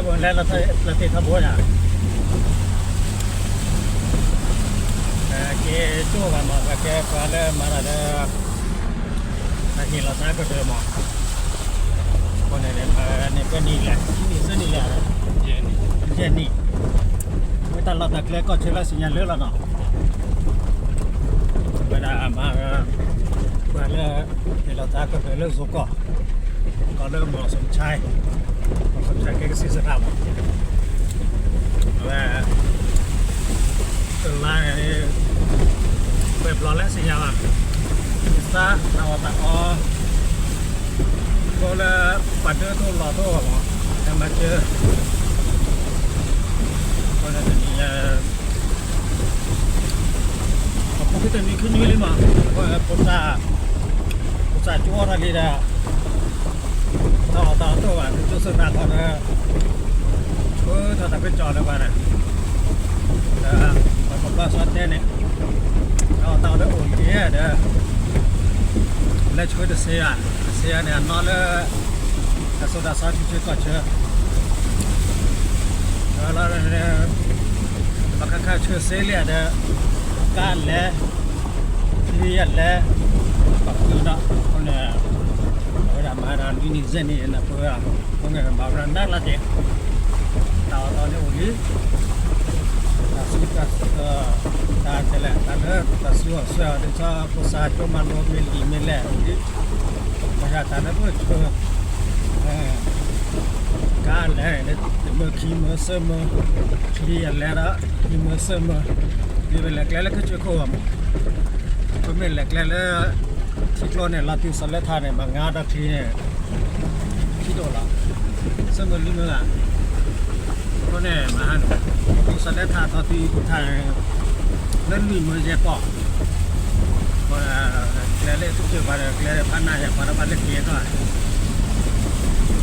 လဲၤလီၤတ့ၢ်ထီဘိညါ, က့ၤကၠိၣ်ဂၤမး ပကဲပှၤလၢမၤတၢ်လၢ တၢ်ဟ့ၣ်လီၤသးကတၢၢ်မး, အဃိန့ၣ် မၤန့ၢ်ပှဲၤနံၣ်လဲၣ်, ခံနံၣ်သၢနံၣ်လဲၣ်, ယဲၢ်နံၣ်, ဝဲတၢ်လီၢ်တၢ်ကျဲကီၢ်ဆၢလၢသ့ၣ်ညါလၢလီၤနီၤ, ဝဲဒၣ်မၤ ပှၤလၢ ဟ့ၣ်လီၤသးကတၢၢ်လၢယိၤကီၢ် ကီၢ်လၢ မီၢ်စၢၣ်ဆါ, မီၢ်စၢၣ်ဆါကဲကစံၣ်စရၣ်မး, အဝဲ တလါန့ၣ် ပှဲၤဘျီလၢသ့ၣ်ညါဘၣ်, သးတၢ်အီၣ်တၢ်အီ, ဃိလၢ ပှၤဒၢထီၣ်လီၤထီၣ်မး, တၢ်မၤစၢၤ အဃိန့ၣ်တနံၤ အဖိခံတနံၤခံနွံလံမး, ဖိသၣ်, ဖိသၣ်ကၠိအီၣ်တၢ်လံဒီး, တၢ်အီၣ်တၢ်အီတအိၣ်ဘၣ်, ကၠိစၢၢ်သးခီဒီး, ဆှၢထီၣ်တၢ်ကစီၣ်လၢပှၤန့ၣ်, ဒီး ပှၤကဘၣ်စီတဲန့ၣ်, တၢ်အီၣ်တၢ်အီတအိၣ်လံဒီး, လဲၤဆှၢတစ့ဧါ, တစ့ဧါန့ၣ် အနီၢ်လၢ တၢ်စိတၢ်ဆှံထံဆၢကီၢ်ဆၢ ဒီးလီၤ ပှၤခါခါဆှၢစ့လံဒီး, ကါလဲၤ, ချံယလဲၤ, ပှၤကုၢ်နီၤ အဃိန့ၣ်, အဝဲဒၣ်မၤဒၣ်လွံၢ်နံၣ်ယဲၢ်နံၣ်န့ၣ် ပှၤ, အဃိန့ၣ် မၤဝဲဒၣ်နးလီၤက့ၤ, တၢ်အီၣ်တၢ်အီန့ၣ်အိၣ်လံ, တၢ်ဆူးတၢ်ဆါ, တၢ်ကလဲၣ် တၢ်လၢတၢ်ဆူးအီၣ်ဆူးအီ ဒ်သိးဖိသၣ်ကၠိမၤလိမ့ၢ်လံာ်မ့ၢ်လဲၣ်အိၣ်လံ, ပှၤယၤတၢ်လၢပှၤဆှၢ ကါလဲၤန့ၣ် တမၢခံမၢသၢမၢ, ချံယလဲၤဒီး ခံမၢသၢမၢ, မ့ၢ်ပလဲၤကျဲလၢကစၢၢ်ခိၣ်ဘၣ်မး, ပမ့ၢ်လဲၤကျဲလၢ ထံကျိန့ၣ် လီၤတုၤစီၤလဲထးန့ၣ် မၤငါဒီးချံန့ၣ် ခံဒိၣ်လီၤ, သၢမၢလွံၢ်မၢဧါ, အဃိန့ၣ် မၤဟါန့ၣ် တုၤစီၤလဲထးထီၣ်တုၤအံၤပူၤထါန့ၣ် လၢလွံၢ်မၢယဲၢ်ပီၢ် ကျဲလၢကစၢၢ်ပှၤဒီး ကျဲလၢဖးနါယဲၢ်ပှၤဒီးဘၣ်လၢက့ၤထီၣ်,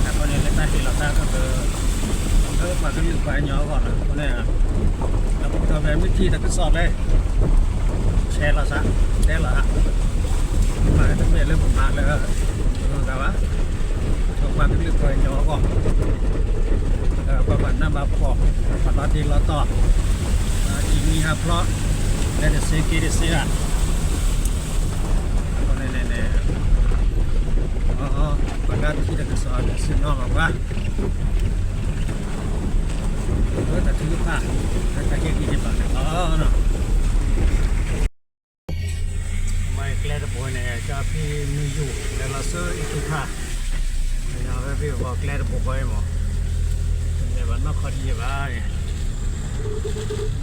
အဃိန့ၣ် လၢတၢ်ဟ့ၣ်လီၤသးကတၢၢ် လၢပှၤကလုာ်ပှၤကညီအဂီၢ်လီၤ. အဃိန့ၣ် ဒီပုၢ်ဒီဝဲၢ်မ့ၢ်ထံၣ်တၢ်ကစီၣ်လၢ share လီၤသး တဲလီၤသး, မ့ၢ်တမ့ၢ်လၢပမၤလၢ တဂၤဘၣ်, ပှၤကလုာ်ပှၤကညီအဂီၢ် ပှၤဘၣ်နးဘၣ်ဖှီၣ်, ပှၤလီၤတံၢ်လီၤတီၤ, ထံမံၤဟးဖျိး, လဲၤတသ့က့ၤတသ့ဧါ, အဃိန့ၣ်န့ၣ် ပှၤလၢထံၣ်တၢ်ကစီၣ်ဒီး ဆ့ၣ်နီၤဘၣ်ပှၤ, လၢတၢ်ထုကဖၣ်, လၢတၢ်ဟ့ၣ်ဂံၢ်ဟ့ၣ်ဘါန့ၣ်လီၤ. မ့ၢ်ကျဲတဘိန့ၣ် ကၠီဖံမံယူၤ လဲၤလီၤဆူအံၣ်သူထၣ်, မ့ၢ်ဝဲဖဲပှၤကျဲတဘိဃီအံၤမး, တလဲၤဘၣ်နီၢ်ခီဒ်ယဲၢ်ဘၣ်န့ၣ်,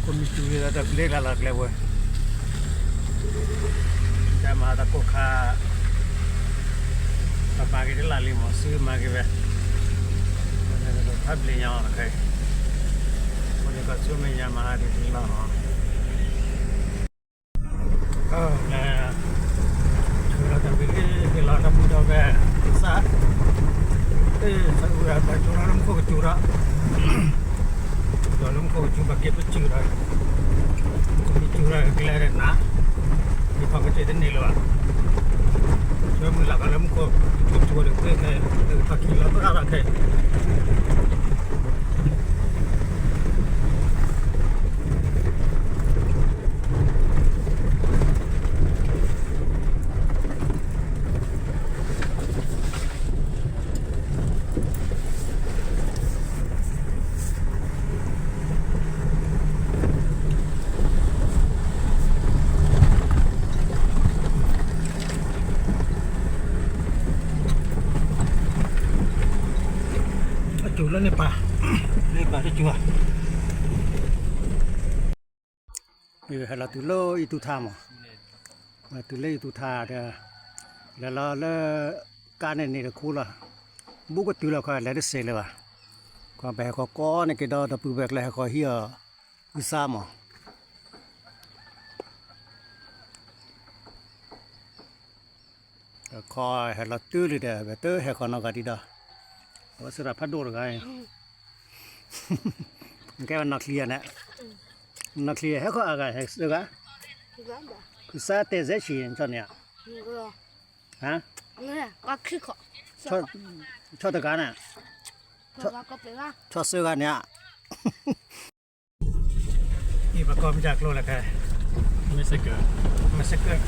ခိၣ်မံတူၤလၢတၢ်ဘျ့ကျါလီၤကျဲဝဲ, တၢ်မၤတၢ်ကိၢ်ခါ ပပာ်က့ၤတလၢ်လံမး စုမၤက့ၤဝဲ, ဖးဘျ့ညါအီၤတခါအံၤ, အဃိန့ၣ် ကီၢ်ဆူမဲာ်ညါမၤဟးဒ်န့ၣ်လီၤနီၤ. လဲၤ ဆူလီၤတၢ်ဘျ့လံ ဟ့ၣ်လီၤတၢ်မူဒီးဝဲ ကစၢ်, အ့ ဆၢဝဲတၢ်ကၠိလၢမူခိၣ်ကစူၤဒီး ဒီးလၢမူခိၣ်ကစူၤ ပက့ၤပစူၤဒီး မူခိၣ်မံစူၤဒီးကျဲဒီးနး, မ့ၢ်ဖီကစၢၢ်တန့ၢ်လၢၤဘၣ်, ဆၢမုၢ်လၢ်ကလၢမူခိၣ်ကစူၤကစူၤဒီးကျဲခဲအံၤ လၢကထီၣ်ခံလီၤသရၣ်ဒီးခဲအံၤ အစူၤလၢန့ၣ်ပၢ်, န့ၣ်ပၢ်တစူၤဧါ, ဟဲလီၤတုၤလၢအံၣ်သူထၣ်မး, တုၤလၢအံၣ်သူထၣ်ဒီး လဲၤလီၤလၢ ကါန့ၣ်န့ၣ်တခူလီၤ, ဘူးကတုၤလီၤခီ လဲၤတစဲးလၢၤဘၣ်, ခီပဟဲဃီၤကီန့ၣ်က့ၤဒီး ဒီပုၢ်ဝဲၢ်ကျဲဟဲဃီၤဟံးအီၤ အုၣ်သါမး ခီဟဲလီၤတုၤလံဒီး ပတဟဲဃီၤနီၢ်ဂၤဒံးဒီး, အဝဲသရၣ်ဖးဒိၣ်တဂၤ, ကဲဝဲနီၢ်ချံယၤန့ၣ်, နီၢ်ချံယၤ ဟဲဃီၤအဂၤဟဲသၢဂၤ, သၢတဲာ်စဲဆံးန့ၣ် ဟါ, ဆီၣ်တဂၤန့ၣ်, ဆီၣ်ဆၢဂၤန့ၣ်ဧါ, အံၤပကီၢ်မ့ၢ်ကၢ်ကျိလဲၣ်ခဲ, မ့ၢ်စကၢၢ်, မ့ၢ်စကၢၢ်,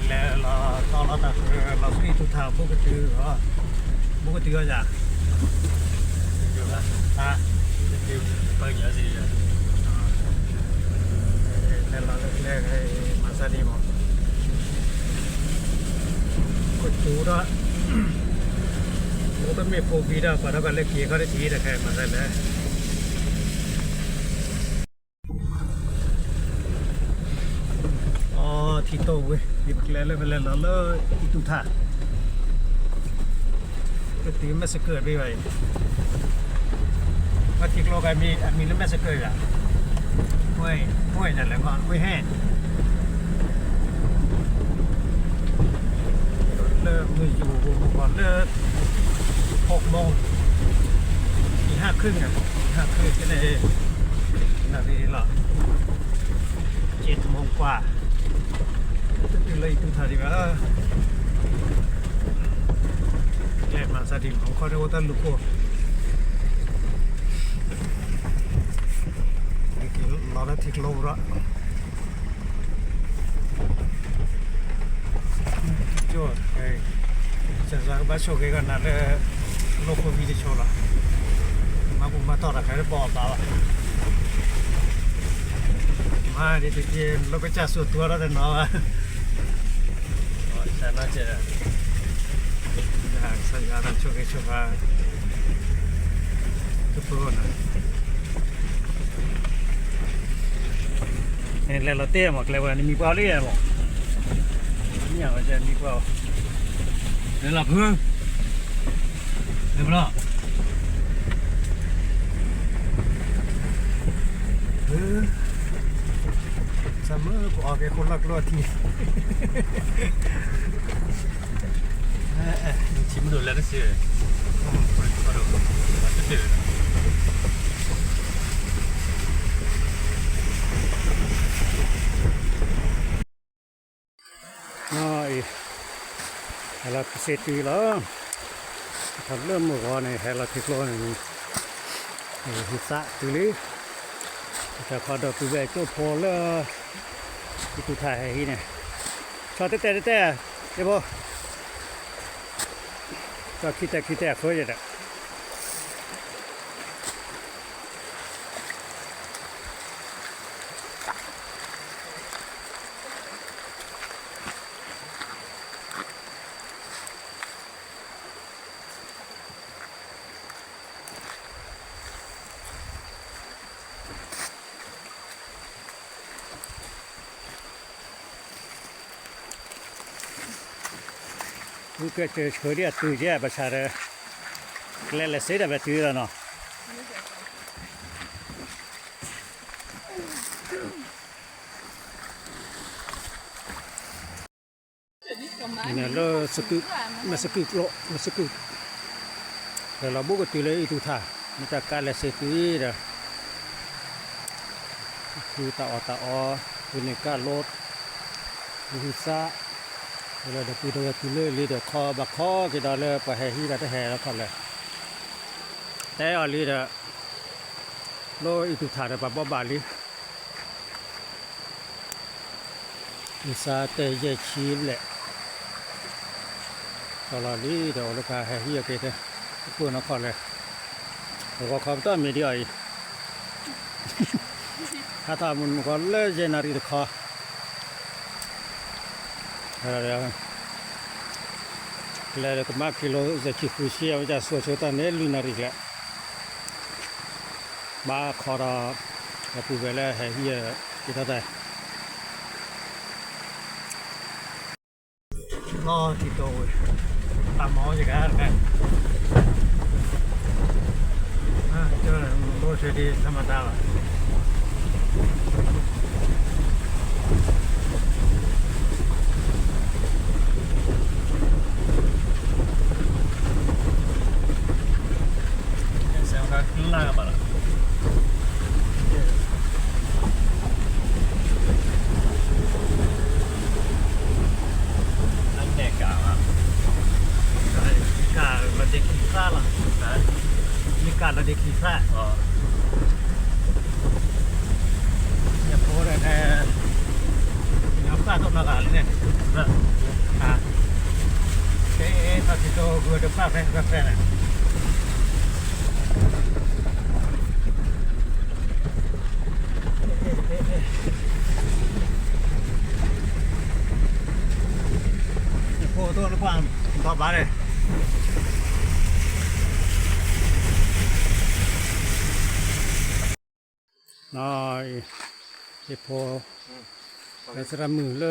လဲၤလီၤတီလီၤတၢ်ဃၢလီၤဆူအံၣ်သူၣ်ထၣ် ဘူးကတုၤအီၤ, ဘူးကတုၤအီၤယၤ, ဟါ, ပၢၢ်ညါစံး, လဲၤလီၤလၢကျဲ မၤစၢ်ဒံးမး, ကတိၤဒီး အိၣ်တမ့ၢ် four wheel ဒီး ပှၤဒီးကလဲၤက့ၤခီတထံၣ်ဒီး ခဲမၤစၢ်လဲၣ်. အထံၣ်တိၢ်ဝဲ ဒ်ပကလဲၤလၢပလဲၤလီၤလၢအံၣ်သူၣ်ထၣ်, ကတုၤမ့ၢ်စကၢၢ်ဘ့ၣ်ဘၣ်အံၤ, ပှၤထံကျိကမံၤ အမံၤလၢမ့ၢ်စကၢၢ်ယၤ, ဝဲညါလဲၣ် ဝဲဟဲ လၢမုၢ်ယူၤပူၤလၢ ဟီၣ်ကမီၤ ယဟါခ့န့ၣ် ယဟါခ့ကန့ၣ် နၣ်ရံၣ်လီၤ က့ၤတမီၢ်ကွၢ် တတုၤလၢအံၣ်သူၣ်ထၣ်ဒံးဘၣ်, ကျဲမၤစၢ်ဒံးမး ခီန့ၣ်အိၣ်တၢ်လူၤခိၣ် လီၤလၢထံကျိဒီး ကၠိ, ကစၢ်ယွၤကဘၣ်ဆိၣ်ဂ့ၤကနၤလၢ လီၢ်ခိၣ်ဝံၤတဆိလီၤ, မၤဘူၣ်မၤတီၢ်တၢ်ခါတဘၣ်အီၤဘၣ်ဘၣ်, မၤဒ်တက့ၢ် လီၢ်ကစၢ်စိၤတုၤအီၤဒီးတနီၤဘၣ်, ကစၢ်နီၢ်ကဲး ကစၢ်ယွၤတၢ်ဆိၣ်ဂ့ၤဆိၣ်ဝါ ကပၢနၤ လဲၤလီၤတဲမး ကျဲဝဲ နမံၤပှၢ်လံမး, မံၤဝဲမံၤပှၢ်, လဲၤလီၤဖု, လဲၤဘျီ, ဖု, စၢ်မၢပအီၣ်က့ၤခိၣ်လီၢ်ကျိအထံ ထံမဒိၣ်လၢကစၢၢ်, အံၤ, ဟဲလီၤကစ့တုၤလီၤ, လၢမုၢ်ဂီၤန့ၣ် ဟဲလီၤထံကျိန့ၣ်, ဟံသးတုၤလံ, တၢ်ခီဒီးပုၢ်ဝဲၢ်ကၠိဖိလၢ အံၣ်သူၣ်ထၣ်ဟဲဟံးန့ၣ်, ဆီၣ်တဲတဲတဲတဲ, တဘိ, ဆီၣ်ခံတဲခံတဲအဃၢယဲဒီး ဝံကဲစၢၤဆှၢဒံးအတုၤကဲဘၣ်ဆၣ်ဒီး ကျဲလဲၤစ့ဒီးဝဲတုၤလီၤနီၤ. လၢ မ့ၢ်စကုၢ်ကျိ မ့ၢ်စကုၢ် လဲၤလီၤဘူးကတုၤလၢအံၣ်သူၣ်ထၣ် မ့ၢ်တၢ်ကါလဲၤစ့တုၤဒီး ဃုတၢ်အီၣ်တၢ်အီ ဃုန့ၢ်ကၢ်လိ ဃုသး လၢဒီပုၢ်ဒီဝဲၢ်တုၤလၢလံဒီးခီဘၣ်ခီက့ၤဒီးလၢပှၤဟဲဟံးဒီးတဟဲလီၤခီလၢ တဲအီၤလံဒီး လၢအံၣ်သူၣ်ထၣ်ဒီးပှၤဘီဘၣ်လံ အံသးတဲယဲၢ်ဆံဘျဲၣ် ကီၤလီၤလံဒီး အိၣ်လၢခါဟဲဟံးအီၤက့ၤတဲ ပှၢ်နီၢ်ခီလဲၣ် ဂီၤခီပတီၢ်မံၤဒံးအီၤအံၤ ဟးထီၣ်မုၢ်ဂီၤလၢယဲၢ်နၣ်ရံၣ်တခီ ကျဲဒီးကမၣ်ကံလိ ယဲၢ်ဆံဃုဆံ အဝဲဒၣ်စိာ်ဆိတၢ်န့ၣ်လွံၢ်နၣ်ရံၣ်ကျဲ ဘၣ်ခီဒီး ဒီပုၢ်ဝဲၢ်လၢဟဲဟံးအီၤက့ၤထီၣ်တၢ် လီၤထံတိဝဲ တၢ်မၤအီၣ်ယကဟဲတခါ ကၠီလိဆၢဒံး ထမတၤဘၣ် စဲးဝါကျါကဘၣ်လီၤ အမဲာ်ကၤဘၣ် ကၤဘၣ်ဒ့ခံသၣ်လီၤ ကၢ်လီၤဒ့ခံဖျၢၣ်, ယဖိဒီး ညါပၢ်တနီၤဂၤလံန့ၣ်, တဲထီၣ်ထံကျိဂုၤတဖၣ်ဖဲဖဲဖဲန့ၣ် ဖိတအိၣ်လၢပှၢ်ဘၣ်ဘၣ်န့ၣ်, ယဖိ လၢသရၣ်မုၣ်လၢ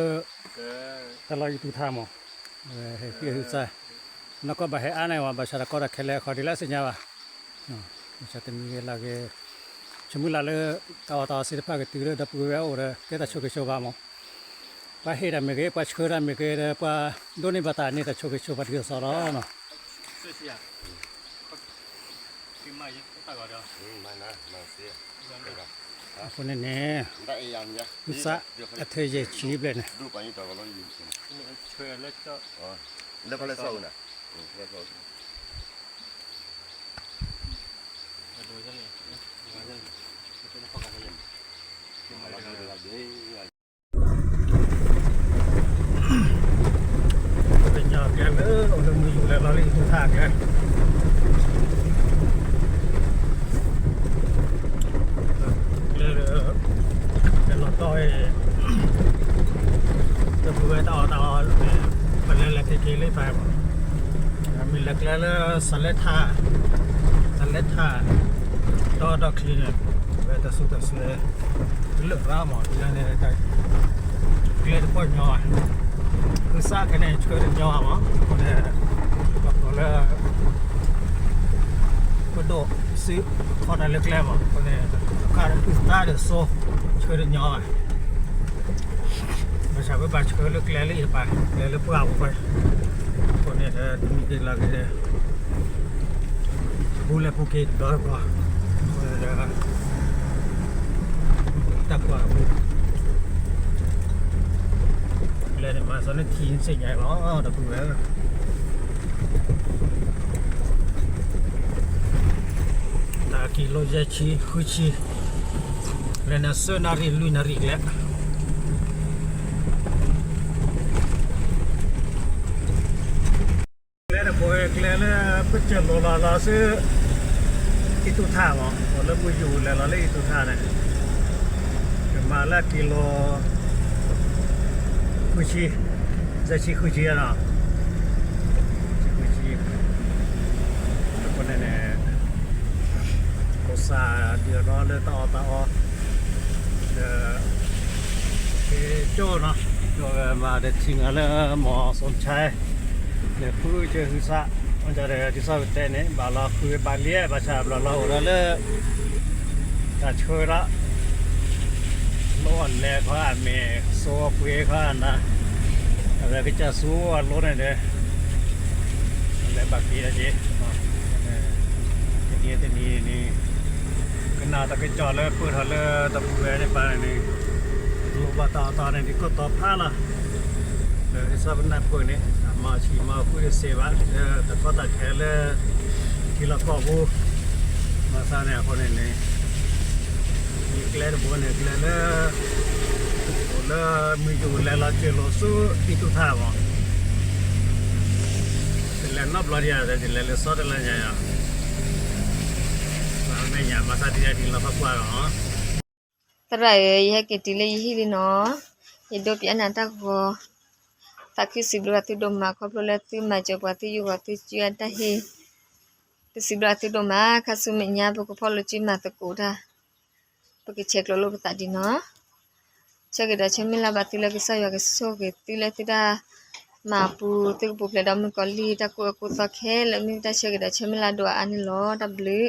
တၢ်လီၢ်အံၣ်သူၣ်ထၣ်မး, ဟဲဟံးဟုသၣ်, နီၢ်ကီၢ်ဘၣ်ဟဲအါန့ၢ်ဝဲ ဘၣ်ဆၣ်တၢ်ကီတၢ်ခဲလၢာ်အခီဒ်လဲၣ်သ့ၣ်ညါဘၣ်, ဘၣ်ဆၣ်တမံၤဂ့ၤလၢဂ့ၤ, ဆိမိၣ်လၢလၢတၢ်အီၣ်တၢ်အီစ့တဖၣ်ကတုၤလၢဒီပုၢ်ဝဲၢ်အိၣ်ဒီး ကဲတၢ်ဆိၣ်ဂ့ၤဆိၣ်ဝါမး, ပှၤဟ့ၣ်တၢ်မ့ၢ်ဂ့ၤ ပှၤဆှၢတၢ်မ့ၢ်ဂ့ၤဒီး ပှၤဒိးန့ၢ်ဘၣ်တၢ်န့ၣ် တၢ်ဆိၣ်ဂ့ၤဆိၣ်ဝါဒ်သိးသိးလီၤ. အဃိန့ၣ်န့ၣ် ဟုသၣ်အထၢယဲၢ်ဆံဘျဲၣ်န့ၣ်, ပှၤကညီကျဲလၢအိၣ်လၢမုၢ်ယူၤလဲၤလီၤလၢအံၣ်သူၣ်ထၣ်ကျဲ ကျဲလၢ ကဲလီၤတီၢ်အံၤ ဒီပုၢ်ဝဲၢ်တၢ်အီၣ်တၢ်အီန့ၣ် ပလဲၤလဲၤက့ၤက့ၤလၢဖဲမး, မ့ၢ်လဲၤကျဲလၢ စလဲထၣ်, စလဲထၣ် ဒီဒီချံန့ၣ် ဝဲတၢ်ဆူးတၢ်ဆဲ လၢာ်ရၣ်မး ဒ်န့ၣ် ကျဲတပီၢ်ညီ, ဟုသၣ်ခဲန့ၣ် ဆှၢတညီမး အဃိန့ၣ် ပှၤကိးလၢ ပဒိၣ်စုခီတၢ်လၢကျဲမး အဃိန့ၣ် အခါဟုသၣ်ဒီးစိ ဆှၢတညီဘၣ်, ဘၣ်ဆၣ်ဝဲဘၣ်ဆှၢလၢကျဲလၢအံၤတပၤ ကျဲလၢပှၢ်ပူၤပှဲၤ, အဃိန့ၣ်ဒီး တမံၤက့ၤလီၤက့ၤဒီး ပူၤလဲၤပူၤက့ၤတဘျီတဘျီ, အဃိန့ၣ်ဒီး တၢ်ကွၢ်အပူၤ ကျဲန့ၣ်မၤစၢၤန့ၣ်ထံသ့ၣ်ညါလီၤ ဒီပုၢ်ဝဲၢ် တၢ်ကံၢ်လိယဲၢ်ဆံဃုဆံ, လဲၤနၤသၢနၣ်ရံၣ်လွံၢ်နၣ်ရံၣ်ကျဲ ကျဲတဘိကျဲလၢ ပစၢၢ်လိၤလီၤလီၤဆူ အံၣ်သူၣ်ထၣ်မး အိၣ်လၢမုၢ်ယူၤလဲၤလီၤလၢအံၣ်သူၣ်ထၣ်န့ၣ် ကမၤလၢကံၢ်လိ ဃုဆံ, ယဲၢ်ဆံဃုဆံနီၤ, ဃုဆံ, အဃိန့ၣ်န့ၣ် ကစၢ်ဒုးရီလၢတၢ်အီၣ်တၢ်အီ ဒီး ကၠိနီၤ, ကၠိမၤဒီးထံနၤလၢမီၤစိဆါ, ဒီးဖုကၠိဟုသၣ်, ဒီးဒ်သိးပတဲန့ၣ် ဘၣ်လီၤဃုဘၣ်လံ ဘၣ်ဆၣ်ဘျီလီၤအိၣ်ဒီးလၢ တၢ်ဆှၢဒီး လိၣ်အီၣ်လဲၤခီအမဲာ် စိပှ့ၤခီအနါ, အဝဲကစၢ်ဆူအလိၣ်န့ၣ်ဒီး လဲၤဘၣ်က့ၤဒီးက့ၤ, တနံၤတနံၤန့ၣ် ကနၣ်တၢ်ကစီၣ်လၢပၢၢ်ထီၣ်လၢတပူၤဝဲန့ၣ်ပၢ်န့ၣ် လိၣ်ဘၣ်တၢ်အီၣ်တၢ်အီန့ၣ် ဒ်ကိၢ်တီဖးလီၤ, ဒီးဒ်သိးပနၢ်ပၢၢ်န့ၣ် အမၤဆံးမၤဃုတစ့ဘၣ် လၢတၢ်ကီတၢ်ခဲလၢ ထံလီၢ်ကီၢ်ပူၤ, ဘၣ်ဆၣ်န့ၣ်အဃိန့ၣ်န့ၣ် ယကျဲတဘိန့ၣ် ကျဲလၢ အိၣ်လၢမုၢ်ယူၤလဲၤလီၤစၢၤလိာ်ဆူအံၣ်သူၣ်ထၣ်မး, တလဲၤနီတဘျီဒံးဧါ, တလဲၤလၢစီတလၢညါဧါ, မ့ၢ်ညါမၤသးဒ်အံၤဒ်လီၤဖးကွၢ်လီၤ. သရၣ်ဧၢ, ယဟဲက့ၤတုၤလၢယဟံၣ်လံနီၤ, ယဒိးပျဲနၤတၢ်ဂီၤ, သးခုစံးဘျုးဘၣ်သုဒိၣ်မး ခီဖျိလၢသုမၤစၢၤပှၤ သုယုၢ်ဂီၤသုစုအတၢ်ဟ့ၣ်, သုစံးဘျုးဘၣ်သုဒိၣ်မး, ခါဆူမဲာ်ညါ ပကဖီၣ်လိာ်စုမၤသကိးတၢ်, ပကဆဲးကျိးလိာ်ပသးဒံးနီၤ. ဆၢဂ့ၤဒီးဆၢမုၢ်လၢ်ဘၣ်သုလၢကစၢ်ယွၤကဆိၣ်ဂ့ၤသုလၢသုတၢ်မၤအပူၤ, သုကပူၤဖျဲးဒီးမုၣ်ကီၤလံၢ်တၢ်ကူၣ်အၢကူၣ်သီခဲလၢာ် မ့ၢ်တၢ်ဆၢဂ့ၤဒီးဆၢမုၢ်လၢ်ဒိၣ်အါအါန့ၣ်လီၤ. တၢ်ဘျုး